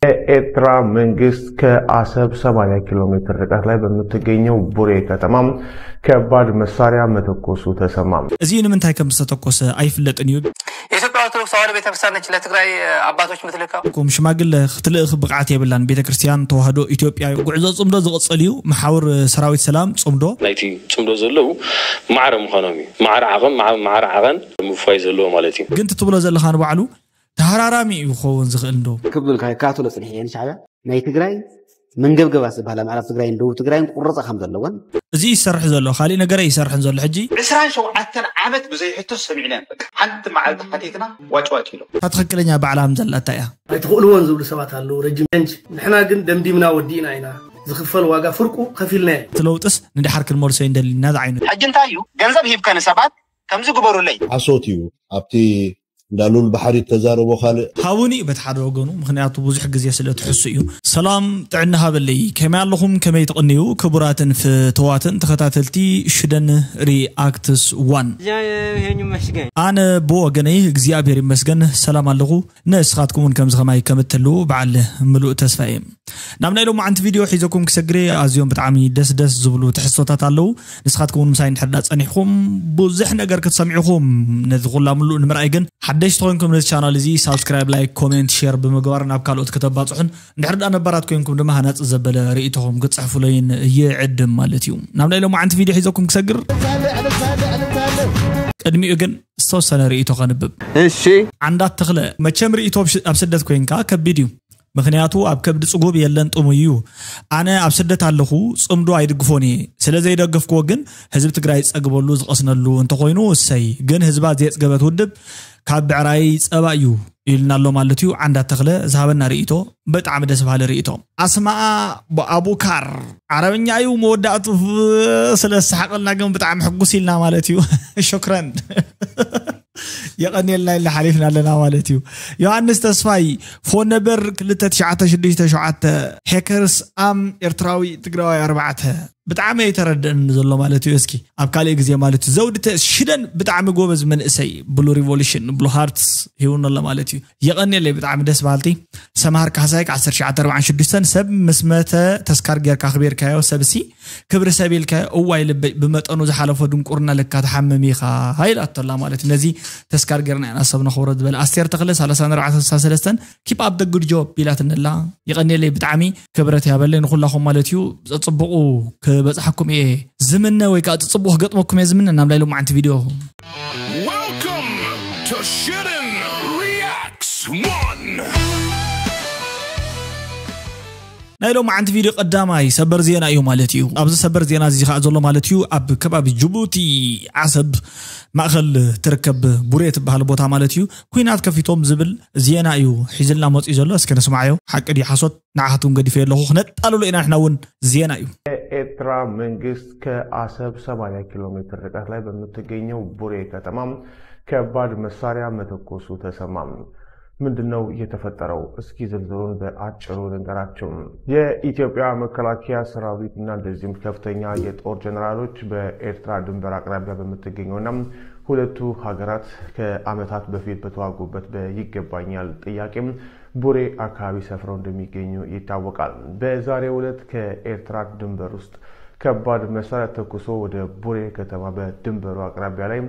የኤርትራ መንግስት ከአሰብ ሰማንያ ኪሎ ሜትር ርቀት ላይ በምትገኘው ቡሬ ከተማ ከባድ መሳሪያ መተኮሱ ተሰማ። እዚ ንምንታይ ከም ዝተተኮሰ ኣይፍለጥን እዩ። የኢትዮጵያ ኦርቶዶክስ ተዋሕዶ ቤተክርስቲያን ነች ለትግራይ አባቶች ምትልካው። ኩም ሽማግለ ክትልእኽ ብቕዓት የብላን። ቤተክርስቲያን ተዋህዶ ኢትዮጵያ ጉዕዞ ጽምዶ ዝቕጽል እዩ። መሓውር ሰራዊት ሰላም ጽምዶ። ናይቲ ጽምዶ ዘለዉ ማዕረ ምዃኖም እዩ። ማዕረ ዓቐን ማዕረ ዓቐን ምፍዋይ ዘለዎ ማለት እዩ። ግን ትብሎ ዘለኻ ንባዕሉ ተሃራራሚ እዩ ክኸውን ዝኽእል እንዶ። ክብል ካይ ካቶሎ ጽንሕ እየን ሻዕብያ ናይ ትግራይ መንገብገባ ዝበሃላ ምዕራብ ትግራይን ደቡብ ትግራይን ቁረፃ ከም ዘለወን። እዚ ይሰርሕ ዘሎ ካሊእ ነገር ይሰርሕን ዘሎ ሕጂ። ዕስራን ሸውዓተን ዓመት ብዘይሕቶ ሰሚዕና በቃ ሓንቲ መዓልቲ ሓቲትና ዋጭዋጭ ኢሎ። እታ ትኽክለኛ ባዕላ ከም ዘላታ እያ። ኣይትኽእልዎን ዝብሉ ሰባት ኣለዉ ረጅም ሬንጅ። ንሕና ግን ደምዲምና ወዲእና ኢና። ዝኽፈል ዋጋ ፍርቁ ከፊልና። እቲ ለውጥስ ንድሓር ክንመልሶ ይንደሊ ኢና ዝዓይነቱ። ሕጂ እንታይ እዩ ገንዘብ ሂብካ ንሰባት ከምዚ ግበሩለይ። ሓሶት እዩ። ኣብቲ እንዳሉል ባሕሪ ተዛረቦ ካልእ። ሃቡኒ በቲ ሓደ ወገኑ ምክንያቱ ብዙሕ ግዜ ስለ ትሕሱ እዩ። ሰላም ጥዕና ሃበለይ። ከመይ ኣለኹም? ከመይ ትቕንዩ? ክቡራትን ፍትዋትን ተኸታተልቲ ሽደን ሪኣክትስ ዋን። ኣነ ብወገነይ እግዚኣብሔር ይመስገን ሰላም ኣለኹ። ንስኻትኩም እውን ከምዚ ከማይ ከም እትህልዉ በዓል ምሉእ ተስፋ እየ። ናብ ናይ ሎማዓንቲ ቪድዮ ሒዘኩም ክሰግር እየ። ኣዝዮም ብጣዕሚ ደስ ደስ ዝብሉ ትሕዝቶታት ኣለዉ። ንስኻትኩም እውን ምሳይ እንድሕር ዳ ጸኒሕኩም ብዙሕ ነገር ክትሰምዑኹም። ነዚ ኩላ ምሉእ ንምርኣይ ግን ሓደሽቲ ኮይንኩም ነዚ ቻናል እዚ ሳብስክራይብ፣ ላይክ፣ ኮሜንት፣ ሼር ብምግባር ናብ ካልኦት ከተባጽሑን እንድሕር ዳ ነባራት ኮይንኩም ድማ ሃናጺ ዘበለ ርእይቶኹም ክትጽሕፉለይን ይዕድም ማለት እዩ። ናብ ናይ ሎማዓንቲ ቪድዮ ሒዘኩም ክሰግር። ቅድሚኡ ግን ዝተወሰነ ርእይቶ ከንብብ። እሺ። ዓንዳት ተኽለ፣ መቸም ርእይቶ ኣብ ሽ-፣ ኣብ ስደት ኮይንካ ከቢድ እዩ። ምክንያቱ ኣብ ከብዲ ጽጉብ የለን ጥሙይ እዩ። ኣነ ኣብ ስደት ኣለኹ ጽምዶ ኣይድግፎን እየ። ስለ ዘይደገፍክዎ ግን ህዝቢ ትግራይ ዝጸግበሉ ዝቐስነሉ እንተኾይኑ እሰይ። ግን ህዝባ ዘየጽገበት ውድብ ካብ ብዕራይ ጸባ እዩ ኢልና ኣሎ ማለት እዩ። ዓንዳት ተኽለ ዝሃበና ርእይቶ ብጣዕሚ ደስ በሃሊ ርእይቶ። ኣስማኣ ኣቡካር ዓረብኛ እዩ መወዳእቱ ፍ-፣ ስለ ዝሰሓቐልና ግን ብጣዕሚ ሕጉስ ኢልና ማለት እዩ። ሹክረን። የቐንየልና ኢልና ሓሊፍና ኣለና ማለት እዩ። ዮሃንስ ተስፋይ ፎን ነበር ክልተ ትሽዓተ ሽዱሽተ ሸውዓተ ሄከርስ ኣም ኤርትራዊ ትግራዋይ ኣርባዕተ። ብጣዕሚ ኣይተረድእን ዘሎ ማለት እዩ። እስኪ ኣብ ካልእ ግዜ ማለት እዩ። ዘውዲ ተ-፣ ሽደን ብጣዕሚ ጎበዝ መንእሰይ ብሉ ሪቮሉሽን ብሉ ሃርትስ ሂውና ኣሎ ማለት እዩ። የቐንየለይ ብጣዕሚ ደስ በሃልቲ። ሰምሃር ካሕሳይ ዓሰርተ ትሽዓተ ኣርባዓን ሽዱሽተን ሰብ ምስ መተ ተስካር ጌርካ ኣኽቢርካዮ ሰብሲ ክብሪ ሰብ ኢልካ እዋይ ልበይ ብመጠኑ ዝሓለፎ ድንቁርና ለካ ትሓምም ኢኻ ኢላቶ ኣላ ማለት እዩ። ነዚ ተስካር ጌርና ኢና ሰብ ነኽብሮ ዝበለ ኣስቴር ተኽለ ሰላሳ ኣርባዕተ ስልሳ ሰለስተን ኪፕ ኣፕ ደ ጉድ ጆብ ኢላትኒ ኣላ። የቐንየለይ ብጣዕሚ ክብረት ያበለይ ንኹላኹም ማለት እዩ። ጽቡቑ ክበጽሓኩም እየ ዝምነ ወይ ከዓ ጽቡቕ ክገጥመኩም እየ ዝምነ ናብ ናይ ሎማዓንቲ ቪድዮ። Welcome to Shitten Reacts One። ናይ ሎማዓንቲ ቪድዮ ቀዳማይ ሰበር ዜና እዩ ማለት እዩ። ኣብዚ ሰበር ዜና እዚ ከዓ ዘሎ ማለት እዩ ኣብ ከባቢ ጅቡቲ ዓሰብ ማእኸል ትርከብ ቡሬ ትበሃል ቦታ ማለት እዩ ኩናት ከፊቶም ዝብል ዜና እዩ ሒዝልና መፅኡ ዘሎ። እስከ ንስማዓዮ ሓቂ ድዩ ሓሶት ንዓኻትኩም ገዲፈ ኣለኹ ክነጣልሎ ኢና ንሕና እውን ዜና እዩ። የኤርትራ መንግስት ከአሰብ ሰማንያ ኪሎ ሜትር ርቀት ላይ በምትገኘው ቡሬ ከተማ ከባድ መሳሪያ መተኮሱ ተሰማ። ምንድነው የተፈጠረው? እስኪ ዝርዝሩን በአጭሩ ልንገራችሁ። የኢትዮጵያ መከላከያ ሰራዊትና እንደዚሁም ከፍተኛ የጦር ጀነራሎች በኤርትራ ድንበር አቅራቢያ በምትገኘውና ሁለቱ ሀገራት ከዓመታት በፊት በተዋጉበት በይገባኛል ጥያቄም ቡሬ አካባቢ ሰፍረው እንደሚገኙ ይታወቃል። በዛሬው ዕለት ከኤርትራ ድንበር ውስጥ ከባድ መሳሪያ ተኩሶ ወደ ቡሬ ከተማ በድንበሩ አቅራቢያ ላይ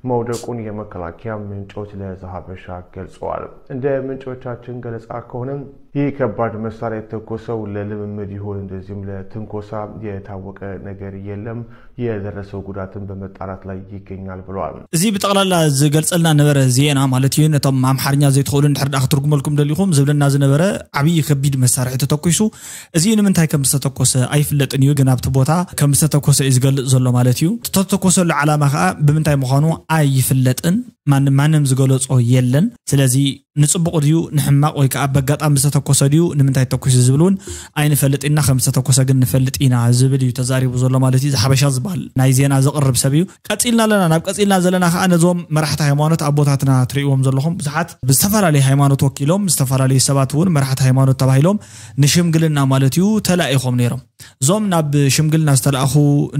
መውደቁን የመከላከያ ምንጮች ለዛሀበሻ ገልጸዋል። እንደ ምንጮቻችን ገለጻ ከሆነ ይህ ከባድ መሳሪያ የተኮሰው ለልምምድ ይሁን እንደዚሁም ለትንኮሳ የታወቀ ነገር የለም። የደረሰው ጉዳትን በመጣራት ላይ ይገኛል ብለዋል። እዚ ብጠቕላላ ዝገልጸልና ነበረ ዜና ማለት እዩ። ነቶም ኣምሓርኛ ዘይትኽእሉ እንድሕር ደኣ ክትርጉመልኩም ደሊኹም ዝብለና ዝነበረ ዓብዪ ከቢድ መሳርሒ ተተኩሱ። እዚ ንምንታይ ከም ዝተተኮሰ ኣይፍለጥን እዩ፣ ግን ኣብቲ ቦታ ከም ዝተተኮሰ እዩ ዝገልጽ ዘሎ ማለት እዩ። ዝተተኮሰሉ ዓላማ ከዓ ብምንታይ ምዃኑ ኣይፍለጥን። ማንም ማንም ዝገለጾ የለን። ስለዚ ንጽቡቕ ድዩ ንሕማቕ ወይ ከዓ በጋጣሚ ዝተተኮሰ ድዩ ንምንታይ ተኩሱ ዝብል እውን ኣይንፈልጥ ኢና። ከም ዝተተኮሰ ግን ንፈልጥ ኢና ዝብል እዩ ተዛሪቡ ዘሎ ማለት እዩ። እዚ ሓበሻ ዝበሃል ናይ ዜና ዘቕርብ ሰብ እዩ። ቀጺልና ኣለና። ናብ ቀጺልና ዘለና ከዓ ነዞም መራሕቲ ሃይማኖት ኣቦታትና ትርእይዎም ዘለኹም ብዙሓት ብዝተፈላለየ ሃይማኖት ወኪሎም ዝተፈላለዩ ሰባት እውን መራሕቲ ሃይማኖት ተባሂሎም ንሽምግልና ማለት እዩ ተላኢኾም ነይሮም። እዞም ናብ ሽምግልና ዝተላእኹ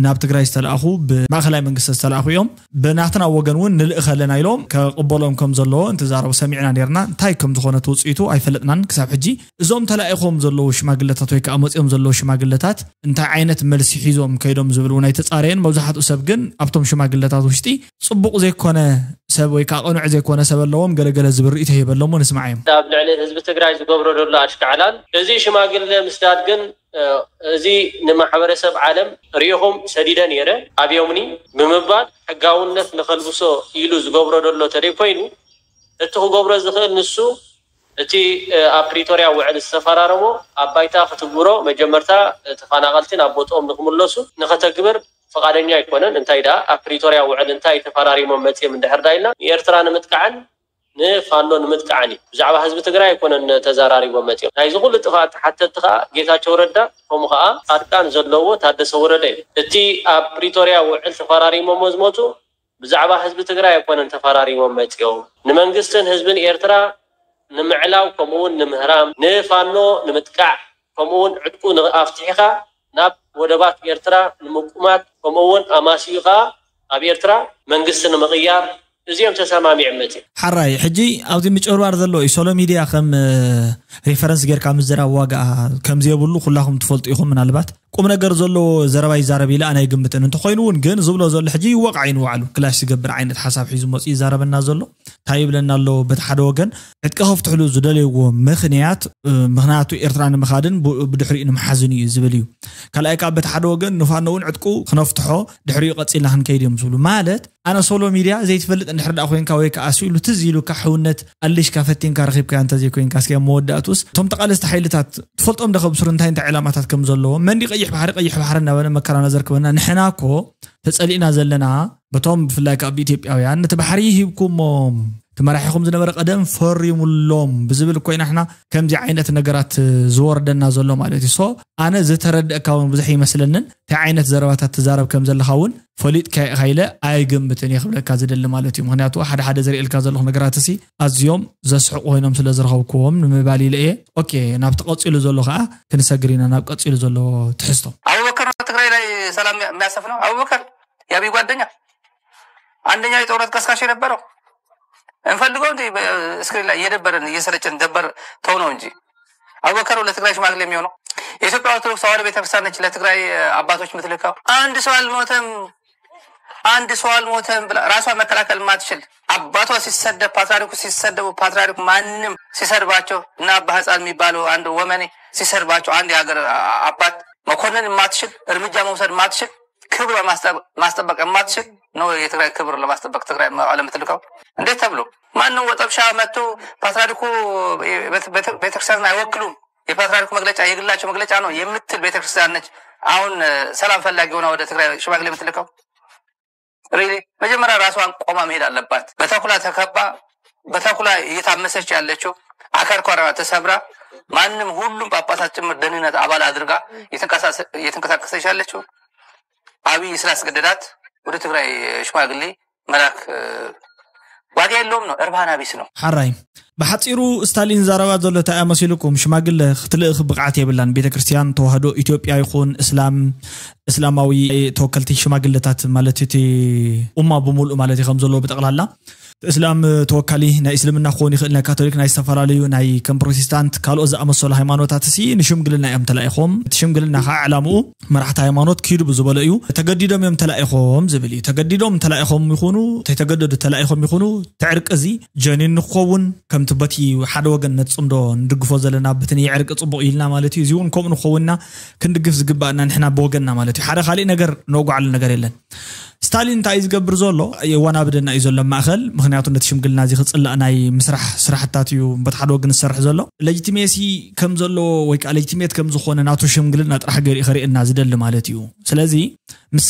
ናብ ትግራይ ዝተላእኹ ብማእኸላይ መንግስቲ ዝተላእኹ እዮም። ብናትና ወገን እውን ንልእኸ ኣለና ኢሎም ከቕበሎም ከም ዘለዎ እንትዛረቡ ሰሚዕና ነርና። እንታይ ከም ዝኾነ ትውፅኢቱ ኣይፈለጥናን ክሳብ ሕጂ። እዞም ተላኢኾም ዘለዉ ሽማግለታት ወይ ከዓ መፂኦም ዘለዉ ሽማግለታት እንታይ ዓይነት መልሲ ሒዞም ከይዶም ዝብል እውን ኣይተፃረየን። መብዛሕትኡ ሰብ ግን ኣብቶም ሽማግለታት ውሽጢ ፅቡቕ ዘይኮነ ሰብ ወይ ከዓ ቅኑዕ ዘይኮነ ሰብ ኣለዎም፣ ገለገለ ዝብል ርእይቶ ይህበሎም፣ ንስማዕ እዮም። ኣብ ልዕሊ ህዝቢ ትግራይ ዝገብሮ ዘሎ ኣሽካዕላል፣ እዚ ሽማግለ ምስዳድ ግን፣ እዚ ንማሕበረሰብ ዓለም ርኢኹም ሰዲደ ነይረ ኣብዮምኒ ብምባል ሕጋውነት ንኸልብሶ ኢሉ ዝገብሮ ዘሎ ተደይ ኮይኑ፣ እቲ ክገብሮ ዝኽእል ንሱ እቲ ኣብ ፕሪቶርያ ውዕል ዝተፈራረሞ ኣብ ባይታ ክትግብሮ፣ መጀመርታ ተፈናቐልቲ ናብ ቦትኦም ንክምለሱ ንኸተግብር ፍቓደኛ ኣይኮነን። እንታይ ደኣ ኣብ ፕሪቶርያ ውዕል እንታይ ተፈራሪሞም መፅኦም እንድሕር ዳ ኢልና፣ ንኤርትራ ንምጥቃዕን ንፋኖ ንምጥቃዕን እዩ። ብዛዕባ ህዝቢ ትግራይ ኣይኮነን ተዘራሪቦም መፅኦም። ናይዚ ኩሉ ጥፍኣት ተሓተትቲ ከዓ ጌታቸው ረዳ፣ ከምኡ ከዓ ፃድቃን ዘለዎ ታደሰ ወረደ እዩ። እቲ ኣብ ፕሪቶርያ ውዕል ተፈራሪሞሞ ዝመፁ ብዛዕባ ህዝቢ ትግራይ ኣይኮነን ተፈራሪሞም መፅኦም። ንመንግስትን ህዝብን ኤርትራ ንምዕላው፣ ከምኡ እውን ንምህራም፣ ንፋኖ ንምጥቃዕ፣ ከምኡ እውን ዕጥቁ ኣፍትሒኻ ናብ ወደባት ኤርትራ ንምቁማት፣ ከምኡ እውን ኣማሲዩ ከዓ ኣብ ኤርትራ መንግስቲ ንምቕያር፣ እዚኦም ተሰማሚዖም መፅኦም። ሓራይ፣ ሕጂ ኣብዚ ምጭብርባር ዘሎ እዩ። ሶሎ ሚድያ ከም ሪፈረንስ ጌርካ ምዝራብ ዋጋ ከምዘየብሉ ኩላኹም ትፈልጡ ኢኹም። ምናልባት ቁም ነገር ዘለዎ ዘረባ ይዛረብ ኢለ ኣነ ኣይግምትን። እንተኾይኑ እውን ግን ዝብሎ ዘሎ ሕጂ ይወቕዓ እዩ ንባዕሉ። ክላሽ ዝገብር ዓይነት ሓሳብ ሒዙ መፅኡ ይዛረበና ዘሎ። እንታይ ይብለና ኣሎ? በቲ ሓደ ወገን ዕጥቂ ከፍትሕሉ ዝደለይዎ ምኽንያት፣ ምኽንያቱ ኤርትራ ንምኻድን ብድሕሪኡ ንምሓዝን እዩ ዝብል እዩ። ካልኣይ ከዓ በቲ ሓደ ወገን ንፋኖ እውን ዕጥቁ ክነፍትሖ ድሕሪኡ ቀፂልና ክንከይድ እዮም ዝብሉ። ማለት ኣነ ሶሎ ሚድያ ዘይትፈልጥ እንድሕር ደኣ ኮይንካ ወይ ከዓ ስኢሉ ትዝ ኢሉካ ሕውነት ኣሊሽካ ፈቲንካ ረኺብካ እንተዘይኮይንካ እስኪ ኣብ መወዳእቱስ እቶም ተቓለስቲ ሓይልታት ትፈልጦም ዶ ከብስሩ እንታይ እንታይ ዕላማታት ከም ዘለዎ መንዲ ቀይሕ ባሕሪ ቀይሕ ባሕሪ እናበለ መከራና ዘርክበና ንሕና እኮ ተጸሊእና ዘለና በቶም ብፍላይ ካብ ኢትዮጵያውያን ነቲ ባሕሪ ሂብኩሞም እቲ መራሒኹም ዝነበረ ቀደም ፈሪሙሎም ብዝብል ኮይና ሕና ከምዚ ዓይነት ነገራት ዝወርደና ዘሎ ማለት እዩ። ሶ ኣነ ዝተረድእካ እውን ብዙሕ ይመስለንን እንታይ ዓይነት ዘረባታት ትዛረብ ከም ዘለኻ እውን ፈሊጥካ ኢኻ ኢለ ኣይግምትን እየ ክብለካ ዝደሊ ማለት እዩ። ምክንያቱ ሓደ ሓደ ዝርእየልካ ዘለኹ ነገራት ሲ ኣዝዮም ዘስሕቁ ኮይኖም ስለ ዝረኸብኩዎም ንምባል ኢለ እየ። ኦኬ፣ ናብቲ ቀፂሉ ዘሎ ከዓ ክንሰግር ኢና፣ ናብ ቀፂሉ ዘሎ ትሕዝቶ። አቡበከር ነው ትግራይ ላይ ሰላም የሚያሰፍነው። አቡበከር የአብይ ጓደኛ አንደኛው የጦርነት ቀስቃሽ የነበረው እንፈልገው እንዲ ስክሪን ላይ እየደበረን እየሰለቸን ደበር ተው ነው እንጂ አቡበከር ለትግራይ ሽማግሌ የሚሆነው የኢትዮጵያ ኦርቶዶክስ ተዋሕዶ ቤተክርስቲያን ነች ለትግራይ አባቶች የምትልከው። አንድ ሰው አልሞተም፣ አንድ ሰው አልሞተም ብላ ራሷን መከላከል ማትችል አባቷ ሲሰደብ ፓትሪያርኩ ሲሰደቡ ፓትሪያርኩ ማንም ሲሰድባቸው እና አባ ህፃን የሚባለው አንድ ወመኔ ሲሰድባቸው አንድ የሀገር አባት መኮንን የማትችል እርምጃ መውሰድ ማትችል ክብር ማስጠበቅ የማትችል ነው። የትግራይ ክብር ለማስጠበቅ ትግራይ መቀለ የምትልከው እንዴት ተብሎ ማንም ወጠብሻ መጥቶ ፓትሪያርኩ ቤተክርስቲያንን አይወክሉም የፓትሪያርኩ መግለጫ የግላቸው መግለጫ ነው የምትል ቤተክርስቲያን ነች። አሁን ሰላም ፈላጊ ሆና ወደ ትግራይ ሽማግሌ የምትልከው ሪሊ መጀመሪያ ራሷን ቆማ መሄድ አለባት። በተኩላ ተከባ በተኩላ እየታመሰች ያለችው አካል ኳራ ተሰብራ ማንም ሁሉም ጳጳሳት ጭምር ደህንነት አባል አድርጋ እየተንቀሳቀሰች ያለችው አብይ ስላስገደዳት ወደ ትግራይ ሽማግሌ መላክ ዋጋ የለውም ነው፣ እርባና ቢስ ነው። ሓራይ ብሓፂሩ ስታሊን ዛረባ ዘሎ እንታይ መሲልኩም? ሽማግለ ክትልእኽ ብቕዓት የብላን። ቤተ ክርስቲያን ተዋህዶ ኢትዮጵያ ይኹን እስላም እስላማዊ ተወከልቲ ሽማግለታት ማለት እቲ ኡማ ብምሉእ ማለት እዩ ከም ዘለዎ ብጠቕላላ እስላም ተወካሊ ናይ እስልምና ክኾን ይኽእል ናይ ካቶሊክ ናይ ዝተፈላለዩ ናይ ከም ፕሮቴስታንት ካልኦት ዝኣመሰሉ ሃይማኖታት ሲ ንሽምግልና እዮም ተላኢኾም። እቲ ሽምግልና ከዓ ዕላምኡ መራሕቲ ሃይማኖት ኪዱ ብዝበሎ እዩ። ተገዲዶም እዮም ተላኢኾም ዝብል እዩ። ተገዲዶም ተላኢኾም ይኹኑ ተይተገደዱ ተላኢኾም ይኹኑ እቲ ዕርቂ እዚ ጀኒን ንክኸውን ከምቲ በቲ ሓደ ወገን ነቲ ፅምዶ ንድግፎ ዘለና በቲ ናይ ዕርቂ ፅቡቕ ኢልና ማለት እዩ። እዚ እውን ከምኡ ንክኸውንና ክንድግፍ ዝግባእና ንሕና ብወገንና ማለት እዩ። ሓደ ካሊእ ነገር ነውጓዓሉ ነገር የለን። ስታሊን እንታይ እዩ ዝገብር ዘሎ? የዋናብደና እዩ ዘሎ ማእኸል። ምክንያቱ ነቲ ሽምግልና እዚ ክፅላእ ናይ ምስራሕ ስራሕታት እዩ በቲ ሓደ ወገን ዝሰርሕ ዘሎ። ሌጂቲሜሲ ከም ዘለዎ ወይ ከዓ ሌጂቲሜት ከም ዝኾነ ናቱ ሽምግልና ጥራሕ ገይሩ ከርእየና ዝደሊ ማለት እዩ። ስለዚ ምስ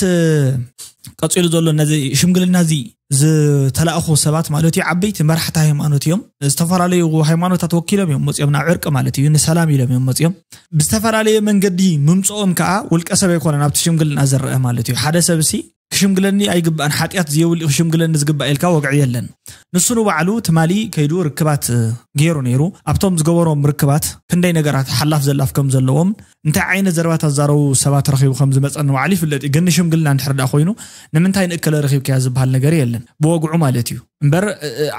ቀፂሉ ዘሎ ነዚ ሽምግልና እዚ ዝተላእኹ ሰባት ማለት እዩ ዓበይቲ መራሕቲ ሃይማኖት እዮም። ዝተፈላለዩ ሃይማኖታት ወኪሎም እዮም መፅኦም ናብ ዕርቂ ማለት እዩ፣ ንሰላም ኢሎም እዮም መፅኦም። ብዝተፈላለየ መንገዲ ምምፅኦም ከዓ ውልቀ ሰብ ኣይኮነን ኣብቲ ሽምግልና ዝረአ ማለት እዩ። ሓደ ሰብ ሲ ክሽምግለኒ ኣይግባእን፣ ሓጢኣት ዘየብሉ ክሽምግለኒ ዝግባእ ኢልካ ወግዒ የለን። ንሱ ንባዕሉ ትማሊ ከይዱ ርክባት ገይሩ ነይሩ። ኣብቶም ዝገበሮም ርክባት ክንደይ ነገራት ሓላፍ ዘላፍ ከም ዘለዎም፣ እንታይ ዓይነት ዘረባታት ዛረቡ ሰባት ረኺቡ ከም ዝመፀ ንባዕሉ ይፍለጥ እዩ። ግን ንሽምግልና እንድሕር ደኣ ኮይኑ ንምንታይ ንእከለ ረኺብካያ ዝበሃል ነገር የለን፣ ብወግዑ ማለት እዩ። እምበር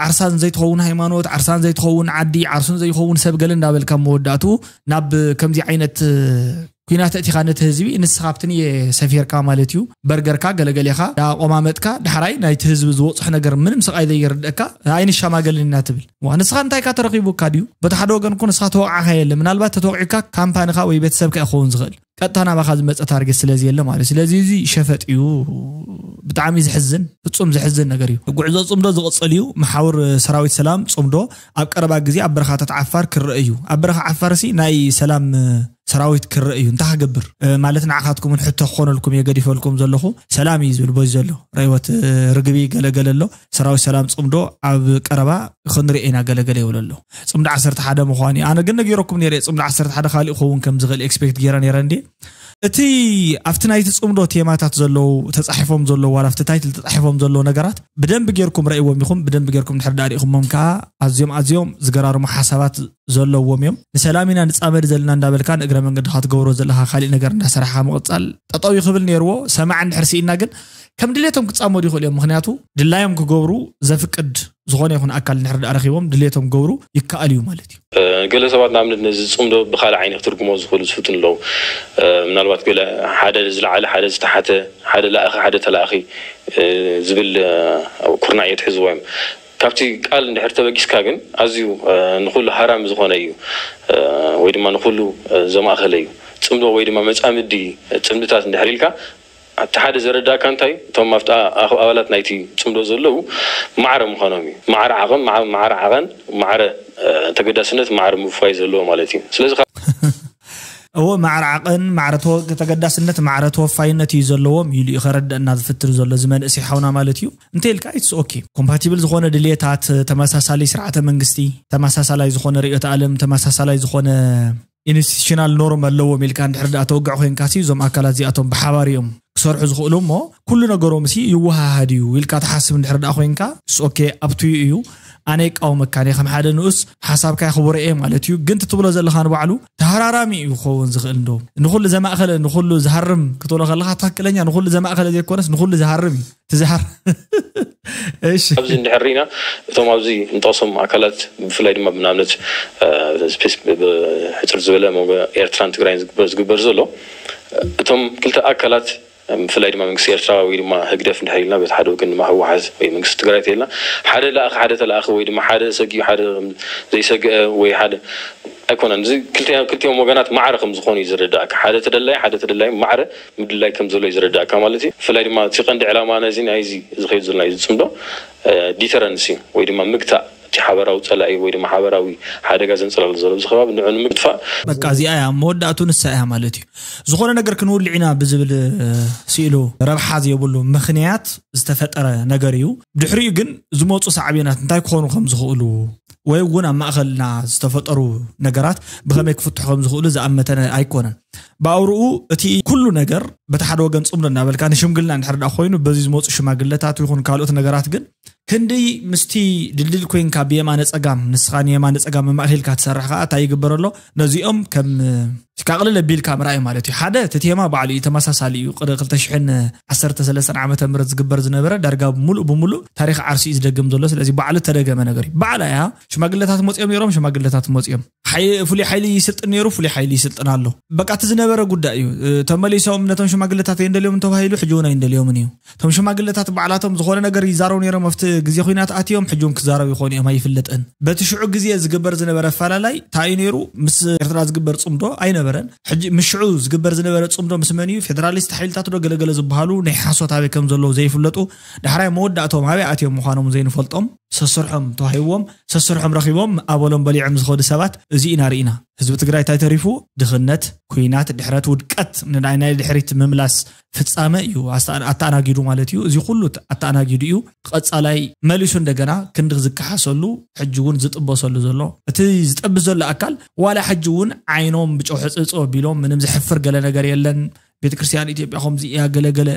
ዓርሳን ዘይትኸውን ሃይማኖት፣ ዓርሳን ዘይትኸውን ዓዲ፣ ዓርሱን ዘይኸውን ሰብ ገለ እንዳበልካ መወዳእቱ ናብ ከምዚ ዓይነት ኩናት እቲኻ ነቲ ህዝቢ ንስኻ ኣብትንየ ሰፊርካ ማለት እዩ። በርገርካ ገለገሌኻ ኣቆማመጥካ ዳሕራይ ናይቲ ህዝቢ ዝወፅሕ ነገር ምንም ስቓይ ዘይርደእካ ኣይንሻማገልን ኢና ትብል። ንስኻ እንታይ ካ ተረኺቡካ ድዩ? በቲ ሓደ ወገን እኮ ንስኻ ተወቕዓኻ የለ። ምናልባት ተተወቂዕካ ካምፓንኻ ወይ ቤተሰብካ ይኸውን ዝኽእል፣ ቀጥታ ናባኻ ዝመፀ ታርጌት ስለዚ የለ ማለት። ስለዚ እዚ ሸፈጥ እዩ። ብጣዕሚ ዝሕዝን፣ ፍፁም ዝሕዝን ነገር እዩ። ጉዕዞ ፅምዶ ዝቕፅል እዩ። መሓውር ሰራዊት ሰላም ፅምዶ ኣብ ቀረባ ግዜ ኣብ በረኻታት ዓፋር ክረአ እዩ። ኣብ በረኻ ዓፋር ሲ ናይ ሰላም ሰራዊት ክረአ እዩ። እንታይ ክገብር ማለት ንዓኻትኩምን ሕቶ ክኾነልኩም እየ ገዲፈልኩም ዘለኹ። ሰላም እዩ ዝብል በዚ ዘሎ ረይወት ርግቢ ገለገለ ኣሎ። ሰራዊት ሰላም ፅምዶ ኣብ ቀረባ ክንርኢ ኢና ገለገለ ይብሎ ኣሎ። ፅምዶ ዓሰርተ ሓደ ምዃን እዩ። ኣነ ግን ነጊረኩም ነይረ ፅምዶ ዓሰርተ ሓደ ካልእ ክኸውን ከም ዝኽእል ኤክስፔክት ገይረ ነይረ እንዴ። እቲ ኣብቲ ናይቲ ፅምዶ ቴማታት ዘለዉ ተፃሒፎም ዘለዉ ዋላ ኣብቲ ታይትል ተፃሒፎም ዘለዉ ነገራት ብደንብ ጌርኩም ረእይዎም ኢኹም። ብደንብ ጌርኩም ድሕር ዳሪእኹሞም ከዓ ኣዝዮም ኣዝዮም ዝገራርሙ ሓሳባት ዘለዎም እዮም። ንሰላም ኢና ንፃመድ ዘለና እንዳበልካ ንእግረ መንገድኻ ትገብሮ ዘለኻ ካሊእ ነገር እንዳሰራሕካ ምቕፃል ጠጠው ይኽብል ነይርዎ። ሰማዕ እንድሕር ስኢና ግን ከም ድሌቶም ክፃመዱ ይኽእሉ እዮም። ምክንያቱ ድላዮም ክገብሩ ዘፍቅድ ዝኾነ ይኹን ኣካል እንድሕር ዳኣ ረኺቦም ድሌቶም ክገብሩ ይከኣል እዩ ማለት እዩ። ገለ ሰባት ንኣብነት ነዚ ፅምዶ ብካልእ ዓይኒ ክትርጉሞ ዝኽእሉ ዝፍትን ኣለዉ። ምናልባት ገለ ሓደ ዝለዓለ ሓደ ዝተሓተ፣ ሓደ ለኣኺ ሓደ ተለኣኺ ዝብል ኩርናዕ የትሕዝዎ እዮም። ካብቲ ቃል እንድሕር ተበጊስካ ግን ኣዝዩ ንኩሉ ሃራሚ ዝኾነ እዩ፣ ወይ ድማ ንኩሉ ዘማእኸለ እዩ። ፅምዶ ወይ ድማ መፃምዲ ፅምድታት እንድሕር ኢልካ ኣብቲ ሓደ ዘረዳእካ እንታይ እቶም ኣብቲ ኣባላት ናይቲ ፅምዶ ዘለዉ ማዕረ ምዃኖም እዩ። ማዕረ ዓቐን ማዕረ ዓቐን ማዕረ ተገዳስነት ማዕረ ምውፋይ ዘለዎ ማለት እዩ። ስለዚ እዎ ማዕረ ዓቐን ማዕረ ተገዳስነት ማዕረ ተወፋይነት እዩ ዘለዎም ኢሉ እዩ ከረደእና ዝፍትን ዘሎ እዚ መንእሰይ ሓውና ማለት እዩ። እንተ ኢልካ ኢትስ ኦኬ ኮምፓቲብል ዝኾነ ድልየታት ተመሳሳሊ ስርዓተ መንግስቲ ተመሳሳላይ ዝኾነ ርእዮተ ኣለም ተመሳሳላይ ዝኾነ ኢንስቲቱሽናል ኖርም ኣለዎም ኢልካ እንድሕር ዳኣ ተወግዕ ኮይንካ ሲ እዞም ኣካላት እዚኣቶም ብሓባር እዮም ክሰርሑ ዝኽእሉ እሞ ኩሉ ነገሮም ሲ ይወሃሃድ እዩ ኢልካ ትሓስብ እንድሕር ዳኣ ኮይንካ ስ ኦኬ ኣብትዩ እዩ። ኣነ ይቃወመካ እየ ከም ሓደ ንኡስ ሓሳብካ የኽብሮ እየ ማለት እዩ። ግን ትብሎ ዘለኻ ንባዕሉ ተሃራራሚ እዩ ክኸውን ዝኽእል እንዶ ንኹሉ ዘማእኸለ ንኹሉ ዝሃርም ክትብሎ ከለኻ ትኽክለኛ ንኹሉ ዘማእኸለ ዘይኮነስ ንኹሉ ዝሃርም እዩ ትዝሃር። እሺ ኣብዚ እንድሕር ርኢና እቶም ኣብዚ እንጠቕሶም ኣካላት ብፍላይ ድማ ብንኣብነት ሕፅር ዝበለ መጎ ኤርትራን ትግራይን ዝግበር ዝግበር ዘሎ እቶም ክልተ ኣካላት ብፍላይ ድማ መንግስቲ ኤርትራ ወይ ድማ ህግደፍ እንድሕር ኢልና በቲ ሓደ ወገን ድማ ህወሓት ወይ መንግስቲ ትግራይ ተኢልና ሓደ ለኣኺ ሓደ ተለኣኺ ወይ ድማ ሓደ ሰጊኡ ሓደ ዘይሰግአ ወይ ሓደ ኣይኮነን። እዚ ክልቲኦም ወገናት ማዕረ ከም ዝኾኑ እዩ ዝረዳእካ። ሓደ ተደላይ ሓደ ተደላይ ማዕረ ምድላይ ከም ዘሎ እዩ ዝረዳእካ ማለት እዩ። ብፍላይ ድማ እቲ ቀንዲ ዕላማ ናይዚ ናይዚ ዝኸይድ ዘሎ ናይዚ ፅምዶ ዲተረንስ እዩ ወይ ድማ ምግታእ እቲ ሓበራዊ ፀላኢ ወይ ድማ ሓበራዊ ሓደጋ ዘንፀላሉ ዘሎ ኣብዚ ከባቢ ንዑ ንምግትፋእ በቃ እዚኣ እያ መወዳእቱ ንሳ እያ ማለት እዩ። ዝኾነ ነገር ክንውልዕ ኢና ብዝብል ስኢሉ ረብሓ ዘይብሉ ምኽንያት ዝተፈጠረ ነገር እዩ። ድሕሪኡ ግን ዝመፁ ሳዕቤናት እንታይ ክኾኑ ከም ዝኽእሉ ወይ እውን ኣብ ማእኸልና ዝተፈጠሩ ነገራት ብኸመይ ክፍትሑ ከም ዝኽእሉ ዝኣመተ ኣይኮነን። ብኣውርኡ እቲ ኩሉ ነገር በቲ ሓደ ወገን ፅምዶ እናበልካ ንሽምግልና እንድሕር ዳ ኮይኑ በዚ ዝመፁ ሽማግለታት ይኹን ካልኦት ነገራት ግን ክንደይ ምስቲ ድልድል ኮይንካ ብየማነ ፀጋም ንስኻ ንየማነ ፀጋም መማእኺልካ ትሰርሕ ከዓ እንታይ ይግበር ኣሎ ነዚኦም ከም ካቕልል ኣቢልካ ምርኣይ ማለት እዩ። ሓደ እቲ ቴማ ባዕሉ እዩ ተመሳሳሊ እዩ። ቅሪ ክልተ ሽሕን ዓሰርተ ሰለስተን ዓመተ ምህረት ዝግበር ዝነበረ ዳርጋ ሙሉእ ብሙሉእ ታሪኽ ዓርሲ እዩ ዝደግም ዘሎ። ስለዚ ባዕሉ ተደገመ ነገር እዩ። ባዕላ እያ ሽማግለታት መፅኦም ነይሮም፣ ሽማግለታት መፅኦም ሓይ ፍሉይ ሓይሊ ይስልጥን ነይሩ፣ ፍሉይ ሓይሊ ይስልጥን ኣሎ። በቃ እቲ ዝነበረ ጉዳይ እዩ። ተመሊሶም ነቶም ሽማግለታት ኣይንደልዮም ተባሂሉ ሕጂ እውን ኣይንደልዮምን እዩ። እቶም ሽማግለታት ባዕላቶም ዝኾነ ነገር ይዛረቡ ነይሮም ኣብቲ ግዜ ኩናት ኣትዮም ሕጂ እውን ክዛረቡ ይኾኑ እዮም ኣይፍለጥን። በቲ ሽዑ ግዜ ዝግበር ዝነበረ ኣፈላላይ እንታይ እዩ ነይሩ? ምስ ኤርትራ ዝግበር ፅምዶ ኣይነበረን። ሕጂ ምስ ሽዑ ዝግበር ዝነበረ ፅምዶ ምስ መን እዩ? ፌደራሊስት ሓይልታት ዶ ገለገለ ዝበሃሉ ናይ ሓሶት ኣበይ ከም ዘለዉ ዘይፍለጡ ዳሕራይ መወዳእቶም ኣበይ ኣትዮም ምዃኖም ዘይንፈልጦም ሰስርሖም ተዋሂብዎም ሰስርሖም ረኺቦም ኣበሎም በሊዖም ዝኸዱ ሰባት እዚ ኢና ርኢና። ህዝቢ ትግራይ እንታይ ተሪፉ? ድኽነት፣ ኩናት፣ ድሕረት፣ ውድቀት ንናይ ናይ ድሕሪት ምምላስ ፍፃመ እዩ ኣተኣናጊዱ ማለት እዩ። እዚ ኩሉ ኣተኣናጊዱ እዩ። ቀፃላይ መሊሱ እንደገና ክንዲ ዝከሓሰሉ ሕጂ እውን ዝጥበሰሉ ዘሎ እቲ ዝጠብስ ዘሎ ኣካል ዋላ ሕጂ እውን ዓይኖም ብጨው ሕፅብፅብ ኣቢሎም ምንም ዘሕፍር ገለ ነገር የለን ቤተክርስትያን ኢትዮጵያ ከምዚ እያ ገለገለ።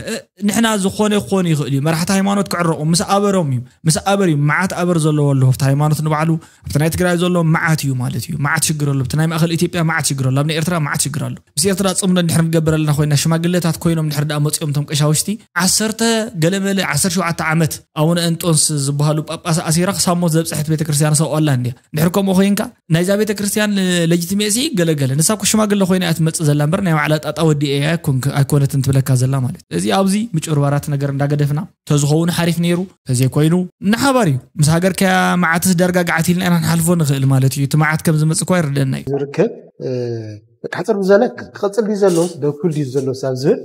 ንሕና ዝኾነ ክኾን ይኽእል እዩ። መራሕቲ ሃይማኖት ክዕረቑ ምስ ኣበሮም እዩ። ምስ ኣበር እዩ። መዓት ኣበር ዘለዎ ኣሎ ኣብቲ ሃይማኖት ንባዕሉ ኣብቲ ናይ ትግራይ ዘሎ መዓት እዩ ማለት እዩ። መዓት ሽግር ኣሎ። ኣብቲ ናይ ማእኸል ኢትዮጵያ መዓት ሽግር ኣሎ። ኣብ ናይ ኤርትራ መዓት ሽግር ኣሎ። ምስ ኤርትራ ፅምዶ እንድሕር ንገብር ኣለና ኮይና ሽማግለታት ኮይኖም እንድሕር ደኣ መፂኦም እቶም ቀሻውሽቲ ዓሰርተ ገለመለ ዓሰርተ ሸውዓተ ዓመት ኣቡነ እንጦንስ ዝበሃሉ ጳጳስ ኣሲራ ክሳብ ሞት ዘብፅሐት ቤተክርስትያን ሰብኣላ እንዲያ። ድሕር ከምኡ ኮይንካ ናይዛ ቤተክርስትያን ለጅትሜሲ ገለገለ ንሳ እኮ ሽማግለ ኮይና እያ ትመፅእ ዘላ እምበር ናይ ባዕላ ጣጣ ወዲ እያ ኣይኮነትን ትብለካ ዘላ ማለት እዚ ኣብዚ ምጭርባራት ነገር እንዳገደፍና ተዝኸውን ሓሪፍ ነይሩ። ተዘይኮይኑ ንሓባር እዩ ምስ ሃገር ከያ መዓትስ ደርጋ ገዓት ኢልና ኢና ንሓልፎ ንኽእል ማለት እዩ። እቲ መዓት ከም ዝመፅእ እኳ ይርደና እዩ። ዝርከብ ሕፅር ብዘለ ክቐፅል ድዩ ዘሎስ ደኩል ድዩ ዘሎስ ኣብ ዝብል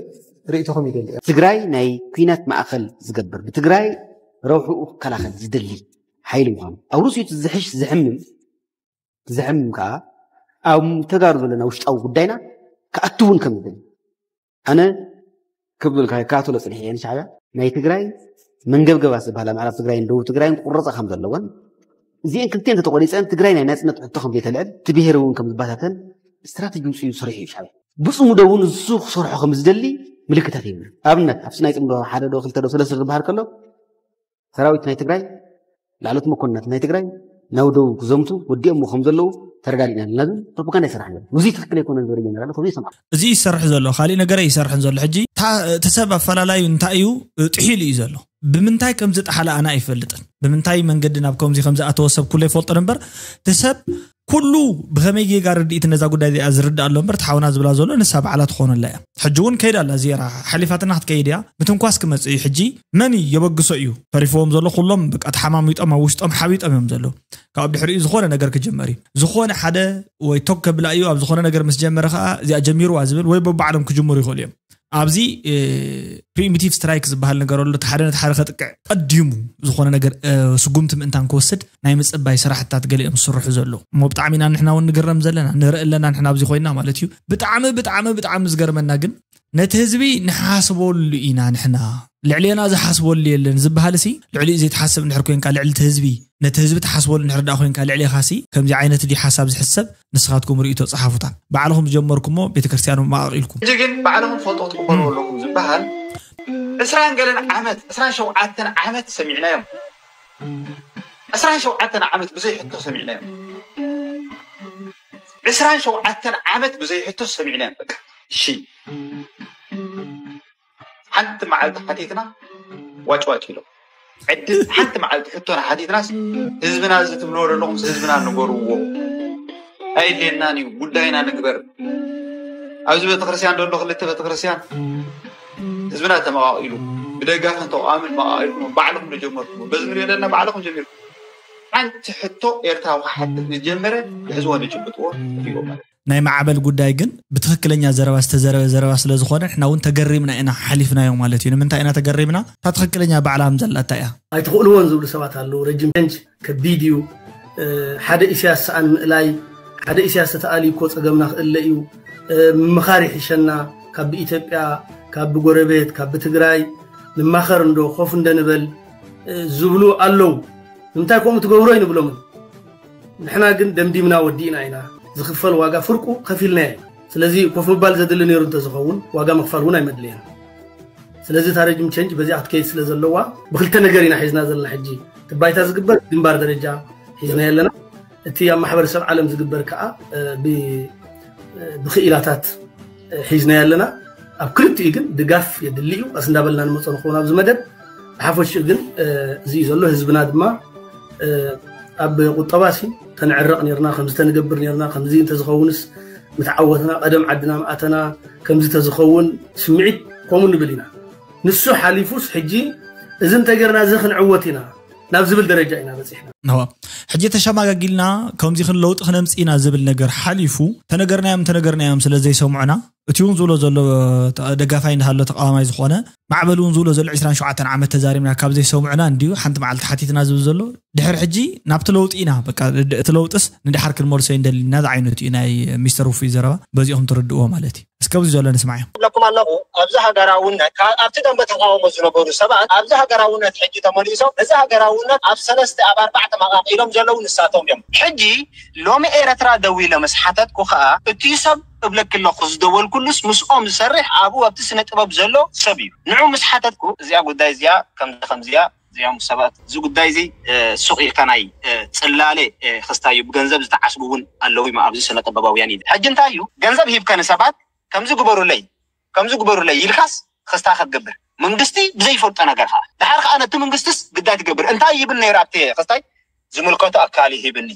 ርእይቶኹም ይደሊ። ትግራይ ናይ ኩናት ማእኸል ዝገብር ብትግራይ ረብሕኡ ክከላኸል ዝደሊ ሓይሊ ምዃኑ ኣብ ርእሲኡ ዝሕሽ ዝሕምም ዝሕምም ከዓ ኣብ ተጋሩ ዘለና ውሽጣዊ ጉዳይና ክኣትውን ከም ዝደሊ ኣነ ክብልካ ይካተሎ ፅንሕ እየ ንሻዕብያ ናይ ትግራይ መንገብገባት ዝበሃላ ምዕራብ ትግራይን ደቡብ ትግራይን ክቁረፃ ከም ዘለወን እዚአን ክልቲአን ተተቆሪፀን ትግራይ ናይ ናፅነት ሕቶ ከም ዘይተልዕል እቲ ብሄር እውን ከም ዝበታተን ስትራተጂ ውፅኡ ሰሪሑ እዩ ሻዕብያ ብፅሙዶ እውን እሱ ክሰርሖ ከም ዝደሊ ምልክታት የብሉ ኣብነት ኣብቲ ናይ ፅምዶ ሓደ ዶ ክልተ ዶ ሰለስተ ዝበሃል ከሎ ሰራዊት ናይ ትግራይ ላዕሎት መኮንናት ናይ ትግራይ ናብ ደቡብ ክዘምቱ ወዲኦሞ ከም ዘለዉ ተረዳዲእና ኣለና ዝብል ፕሮፓጋንዳ ይሰርሕ ኣሎ። እዚ ትክክል ኣይኮነን ዝበለ ጀነራል ከምኡ ይሰምዓ። እዚ ይሰርሕ ዘሎ ካሊእ ነገር ኣይሰርሕን ዘሎ። ሕጂ እቲ ሰብ ኣፈላላዩ እንታይ እዩ ጥሒሉ እዩ ዘሎ። ብምንታይ ከም ዝጠሓለ ኣነ ኣይፈልጥን። ብምንታይ መንገዲ ናብ ከምዚ ከም ዝኣተወ ሰብ ኩሉ ይፈልጦ እምበር እቲ ሰብ ኩሉ ብኸመይ ጌጋ ርድኢት ነዛ ጉዳይ እዚኣ ዝርዳእ ኣሎ እምበር እቲ ሓውና ዝብላ ዘሎ ንሳ ባዕላ ትኾነላ እያ። ሕጂ እውን ከይዳ ኣላ ዜራ ሓሊፋትና ክትከይድ እያ። ምትንኳስ ክመጽእ እዩ። ሕጂ መን እዩ የበግሶ እዩ? ተሪፍዎም ዘሎ ኩሎም በቃ ተሓማሚጦም ኣብ ውሽጦም ሓቢጦም እዮም ዘለዉ። ካብ ድሕሪኡ ዝኾነ ነገር ክጅመር እዩ። ዝኾነ ሓደ ወይ ቶክ ከብላ እዩ ኣብ ዝኾነ ነገር ምስ ጀመረ ከዓ እዚኣ ጀሚርዋ ዝብል ወይ በባዕሎም ክጅምሩ ይኽእሉ እዮም። ኣብዚ ፕሪሚቲቭ ስትራይክ ዝበሃል ነገር ኣሎ። እቲ ሓደ ነቲ ሓደ ከጥቅዕ ቀዲሙ ዝኾነ ነገር ስጉምቲ ምእንታን ክወስድ ናይ ምፅባይ ስራሕታት ገሊኦም ዝስርሑ ዘለዉ እሞ ብጣዕሚ ኢና ንሕና እውን ንግረም ዘለና ንርኢ ኣለና ንሕና ኣብዚ ኮይና ማለት እዩ። ብጣዕሚ ብጣዕሚ ብጣዕሚ ዝገርመና ግን ነቲ ህዝቢ ንሓስበሉ ኢና ንሕና ልዕሌና ዝሓስበሉ የለን ዝበሃል ሲ ልዕሊኡ ዘይትሓስብ እንድሕር ኮይንካ ልዕሊ እቲ ህዝቢ ነቲ ህዝቢ ትሓስበሉ እንድሕር ደኣ ኮይንካ ልዕሌኻ ሲ ከምዚ ዓይነት ድዩ ሓሳብ ዝሕሰብ ንስኻትኩም ርእይቶ ጸሓፉታን ባዕልኹም ዝጀመርኩሞ ቤተክርስትያኑ መቓቒልኩም። ሕጂ ግን ባዕልኹም ትፈልጦ ትቕበልዎ ኣለኹም ዝበሃል ዕስራን ገለን ዓመት ዕስራን ሸውዓተን ዓመት ሰሚዕናዮም። ዕስራን ሸውዓተን ዓመት ብዘይ ሕቶ ሰሚዕናዮም። ዕስራን ሸውዓተን ዓመት ብዘይ ሕቶ ሰሚዕናዮም። በቃ እሺ ሓንቲ መዓልቲ ሓቲትና ዋጭዋጭ ኢሎም ዕድል ሓንቲ መዓልቲ ሕቶና ሓቲትናስ ህዝብና እዚ ትብልዎ ዘለኹምስ ህዝብና ንገርዎ ኣየድልየናን እዩ ጉዳይና ንግበር ኣብዚ ቤተክርስትያን ዘሎ ክልተ ቤተክርስትያን ህዝብና ተመቃቂሉ ብደጋፍን ተቃዋምን መቃቂልኩም ባዕልኩም ዝጀመርኩም በዚ ንሪኦ ዘለና ባዕልኩም ጀሚርኩም ሓንቲ ሕቶ ኤርትራዊ ክሓትት ዝጀመረ ዝሕዝዎ ዝጭብጥዎ ሪኦ ማለት ናይ ማዕበል ጉዳይ ግን ብትኽክለኛ ዘረባ ዝተዘረበ ዘረባ ስለዝኾነ ንሕና እውን ተገሪምና ኢና ሓሊፍናዮ ማለት እዩ። ንምንታይ ኢና ተገሪምና? እታ ትኽክለኛ ባዕላ ከም ዘላ እንታይ እያ? ኣይትኽእልዎን ዝብሉ ሰባት ኣለዉ። ረጅም ቸንጅ ከቢድ እዩ። ሓደ ኢሳያስ ሰኣን ምእላይ ሓደ ኢሳያስ ተተኣልዩ እኮ ጸገምና ክእለ እዩ። ምምኻር ይሕሸና ካብ ብኢትዮጵያ ካብ ብጎረቤት ካብ ብትግራይ ንማኸር እንዶ ኮፍ እንደ ንበል ዝብሉ ኣለዉ። ንምንታይ ከምኡ ትገብሩ ኣይንብሎምን። ንሕና ግን ደምዲምና ወዲእና ኢና። ዝኽፈል ዋጋ ፍርቁ ከፊልናዮ እዩ። ስለዚ ኮፍ ምባል ዘድሊ ነይሩ እንተዝኸውን ዋጋ ምኽፋል እውን ኣይመድለየን። ስለዚ እታ ረጅም ቸንጅ በዚኣ ክትከይድ ስለ ዘለዋ ብክልተ ነገር ኢና ሒዝና ዘለና ሕጂ እቲ ባይታ ዝግበር ግንባር ደረጃ ሒዝናዮ ኣለና። እቲ ኣብ ማሕበረሰብ ዓለም ዝግበር ከዓ ብክኢላታት ሒዝናዮ ኣለና። ኣብ ክልቲኡ ግን ድጋፍ የድሊ እዩ። ቀስ እንዳበልና ንመፆ ንኸውን ኣብዚ መደብ ብሓፈሽኡ ግን እዚ እዩ ዘሎ። ህዝብና ድማ ኣብ ቁጠባ ሲ ተንዕረቕ ነርና ከምዚ ተንገብር ነርና ከምዚ እንተዝኸውንስ ምተዓወትና ቀደም ዓድና ምኣተና ከምዚ ተዝኸውን ስምዒት ከምኡ ንብል ኢና። ንሱ ሓሊፉስ ሕጂ እዚ እንተገርና እዚ ክንዕወት ኢና ናብ ዝብል ደረጃ ኢና በፂሕና። ሕጂ ተሸማጋጊልና ከምዚ ክንለውጢ ክነምፅ ኢና ዝብል ነገር ሓሊፉ ተነገርናዮም ተነገርናዮም ስለ ዘይሰምዑና እቲ እውን ዝብሎ ዘሎ ደጋፋይ እንዳሃሎ ተቃዋማይ ዝኾነ ማዕበል እውን ዝብሎ ዘሎ ዕስራን ሸውዓተን ዓመት ተዛሪብና ካብ ዘይሰምዑና እንድዩ ሓንቲ መዓልቲ ሓቲትና ዝብል ዘሎ ድሕር ሕጂ ናብቲ ለውጢ ኢና በቃ እቲ ለውጥስ ንድሓር ክንመልሶ ይንደሊ ኢና ዝዓይነቱ እዩ ናይ ሚስተር ውፉይ ዘረባ በዚኦም ትርድእዎ ማለት እዩ እስከ ኣብዚ ዘሎ ንስማዕ እዮም ለኩም ኣለኹ ኣብዚ ሃገራውነት ኣብቲ ደንበ ተቃውሞ ዝነበሩ ሰባት ኣብዚ ሃገራውነት ሕጂ ተመሊሶም እዚ ሃገራውነት ኣብ ሰለስተ ኣብ ኣርባዕተ መቃቂሎም ዘለዉ ንሳቶም እዮም ሕጂ ሎሚ ኤረትራ ደዊለ ምስ ሓተትኩ ከኣ እቲ ሰብ ክብለኪ ኣለኹ፣ ዝደወልኩሉስ ምስኦም ዝሰርሕ ኣብኡ ኣብቲ ስነ ጥበብ ዘሎ ሰብ እዩ። ንዑ ምስ ሓተትኩ፣ እዚኣ ጉዳይ እዚኣ ከምዚ ከምዚያ እዚኦም ሰባት፣ እዚ ጉዳይ እዚ እ፣ ሱቕ ኢልካ ናይ እ፣ ጽላለ እ፣ ክስታዩ ብገንዘብ ዝተዓስቡ እውን ኣለዉ እዮም ኣብዚ ስነ ጥበባውያን ኢለ። ሕጂ እንታይ እዩ? ገንዘብ ሂብካ ንሰባት ከምዚ ግበሩለይ ከምዚ ግበሩለይ ኢልካስ ክስታ ክትገብር፣ መንግስቲ ብዘይፈልጦ ነገር ከዓ ድሓር ከዓ ነቲ መንግስትስ ግዳይ ትገብር። እንታይ ይብል ነይሩ ኣብቲ ክስታይ? ዝምልከቱ ኣካል ይሂብኒ።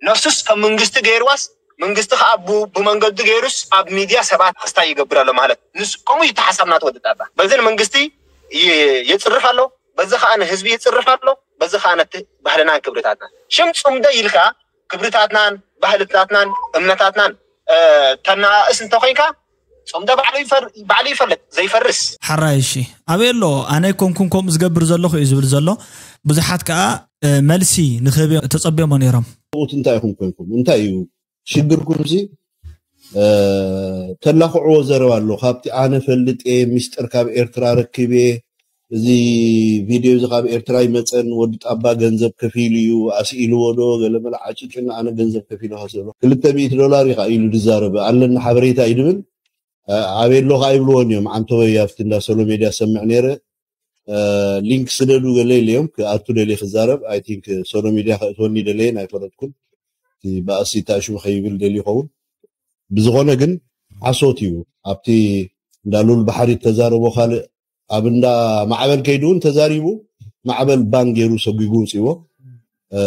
ነሱስ ከም መንግስቲ ገይርዋስ መንግስቲ ከዓ ቡ- ብመንገዱ ገይሩስ ኣብ ሚድያ ሰባት ክስታይ ይገብር ኣሎ ማለት ንስ ከምኡ ይተሓሳብ ናት ወዲ ጣባ። በዚ ንመንግስቲ ይ- ይፅርፍ ኣሎ፣ በዚ ከዓ ንህዝቢ ይፅርፍ ኣሎ፣ በዚ ከዓ ነቲ ባህልናን ክብርታትና ሽም ፅምዶ ኢልካ ክብርታትናን ባህልታትናን እምነታትናን እ፣ ተናእስ እንተኮይንካ፣ ጾምደ ባዕሉ ይፈር- ባዕሉ ይፈልጥ ዘይፈርስ። ሓራይ እሺ፣ ኣበይ ኣሎ? ኣነ ኣይኮንኩን ከምኡ ዝገብር ዘለኹ እዩ ዝብል ዘሎ። ብዙሓት ከዓ እ፣ መልሲ ንክህብ ተጸብዮሞ ነይሮም። ሰብኡት እንታይ ኢኹም ኮንኩም? እንታይ እዩ ሽግርኩም? እዚ እ፣ ተላኽዕዎ ዘረባ ኣሎ። ካብቲ ኣነ ፈልጥ እየ፣ ሚስጥር ካብ ኤርትራ ረኪብ እየ፣ እዚ ቪድዮ እዚ ካብ ኤርትራ ይመጸን፣ ወዲ ጣባ ገንዘብ ከፊሉ እዩ፣ ኣስኢልዎ ዶ ገለ መለ ዓጭጭና፣ ኣነ ገንዘብ ከፊሉ ከስእሎ ክልተ ሚእቲ ዶላር እዩ ኢሉ ዝዛረብ ኣለና ሓበሬታ እዩ ድብል። እ፣ ኣበይ ኣሎ ከዓ ይብልዎን እዮም። ዓንተወይ ኣብቲ እንዳ ሶሎ ሜድያ ሰምዕ ነይረ። እ፣ ሊንክ ስደዱ ገለ ኢለዮም ክኣቱ ደልየ ክዛረብ። ኣይ ቲንክ ሶሎ ሜድያ ከእትወኒ ደለየ ኣይፈለጥኩን። እቲ ባእሲ ታሽሙ ከይብል ደልዩ ይኸውን። ብዝኾነ ግን ሓሶት እዩ። ኣብቲ እንዳ ሉል ባሕሪ ተዛረቦ ካልእ፣ ኣብ እንዳ ማዕበል ከይዱ እውን ተዛሪቡ፣ ማዕበል ባን ገይሩ ሰጒጉ ውፅዎ። እ፣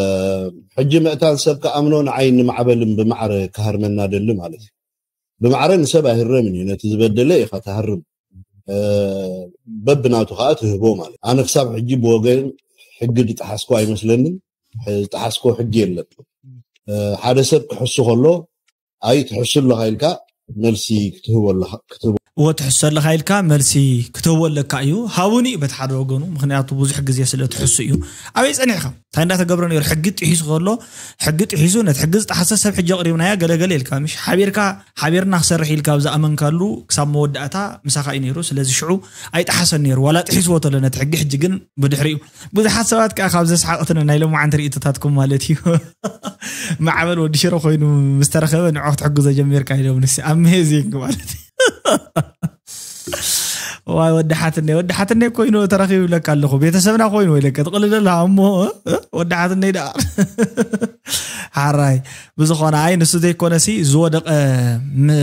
ሕጂ ምእታን ሰብ ክኣምኖ ንዓይ ንማዕበልን ብማዕረ ክሃርመና ደሊ ማለት እዩ። ብማዕረ ንሰብ ኣይህረምን እዩ፣ ነቲ ዝበደለ ኢኻ ትሃርም። እ፣ በብናቱ ከዓ ትህቦ ማለት። ኣነ ክሳብ ሕጂ ብወገን ሕጊ ዝጠሓስኮ ኣይመስለንን። ዝጠሓስኮ ሕጊ የለን። እ፣ ሓደ ሰብ ክሕሱ ከሎ ኣይ ትሕሱ ኣለኻ ኢልካ መልሲ ክትህቦ ኣለኻ ክትህቦ እወ ትሕሱ ኣለኻ ኢልካ መልሲ ክትህቦ ኣለካ እዩ። ሃቡኒ በቲ ሓደ ወገኑ፣ ምክንያቱ ብዙሕ ግዜ ስለ ትሕሱ እዩ። ኣበይ ጸኒሕካ እንታይ እንዳተገብረ ነይሩ? ሕጊ ጥሒሱ ከሎ ሕጊ ጥሒሱ ነቲ ሕጊ ዝጠሓሰ ሰብ ሕጂ ኣቕሪብናያ ገለገለ ኢልካ ምሽ ሓቢርካ ሓቢርና ክሰርሕ ኢልካ ኣብ ዝኣመንካሉ ክሳብ መወዳእታ ምሳኻ እዩ ነይሩ። ስለዚ ሽዑ ኣይጠሓሰን ነይሩ፣ ዋላ ጥሒስዎ ተሎ ነቲ ሕጊ። ሕጂ ግን ብድሕሪኡ ብዙሓት ሰባት ከዓ ካብ ዘስሓቐትነ ናይ ሎማዓንቲ ርእይቶታትኩም ማለት እዩ። ማዕበል ወዲ ሽረ ኮይኑ ምስ ተረኸበ ንዑ ክትሕግዞ ጀሚርካ ኢሎም ንስ ኣሜዚንግ ማለት እዩ። ዋይ ወዲ ሓትነይ ወዲ ሓትነይ ኮይኑ ተረኺቡ ይብለካ ኣለኹ። ቤተሰብና ኮይኑ ኢለካ ትቕልደላ እሞ እ? ወዲ ሓትነይ ደኣ ሓራይ ብዝኾነ ኣይ ንሱ ዘይኮነሲ ዝወደቐ ም-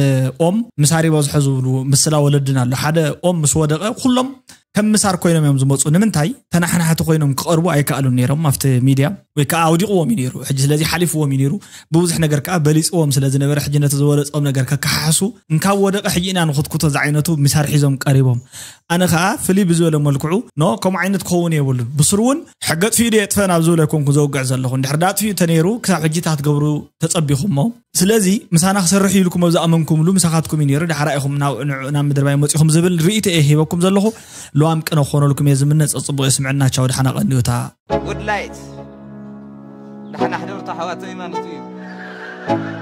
ኦም ምሳር ይበዝሖ ዝብሉ ምስላ ወለድና ኣሎ። ሓደ ኦም ምስ ወደቐ ኩሎም ከም ምሳር ኮይኖም እዮም ዝመፁ። ንምንታይ ተናሓናሕቲ ኮይኖም ክቐርቡ ኣይከኣሉን ነይሮም ኣብቲ ሚድያ ወይ ከዓ ኣውዲቕዎም እዩ ነይሩ። ሕጂ ስለዚ ሓሊፍዎም እዩ ነይሩ። ብብዙሕ ነገር ከዓ በሊፅዎም ስለ ዝነበረ ሕጂ ነቲ ዝበለፆም ነገር ከከሓሕሱ እንካብ ወደቐ ሕጂ ኢና ንኹትኩቶ ዝዓይነቱ ምሳር ሒዞም ቀሪቦም። ኣነ ከዓ ፍልይ ብዝበለ መልክዑ ኖ ከምኡ ዓይነት ክኸውን የብሉን። ብስሩ እውን ሕገ ጥፊኡ ዶ የጥፈ ናብ ዝብል ኣይኮንኩ ዘውግዕ ዘለኹ። እንድሕር ዳ ኣጥፊኡ ተነይሩ ክሳብ ሕጂ እንታይ ክትገብሩ ተፀቢኹሞ? ስለዚ ምሳና ክሰርሕ ኢልኩም ኣብ ዝኣመንኩምሉ ምሳኻትኩም እዩ ነይሩ። ዳሕራ ኢኹም ናብ ንዑ ናብ ምድር ባይ መፂኹም ዝብል ርእይቶ እየ ሂበኩም ዘለኹ። ልዋም ቅነ ክኾነልኩም እየ ዝምነ። ፀፅቡቕ የስምዐና። ቻው፣ ደሓና ቀንዩታ። ጉድ ላይት ደሓና ሕደሩ ኣሕዋተይ ማለት እዩ።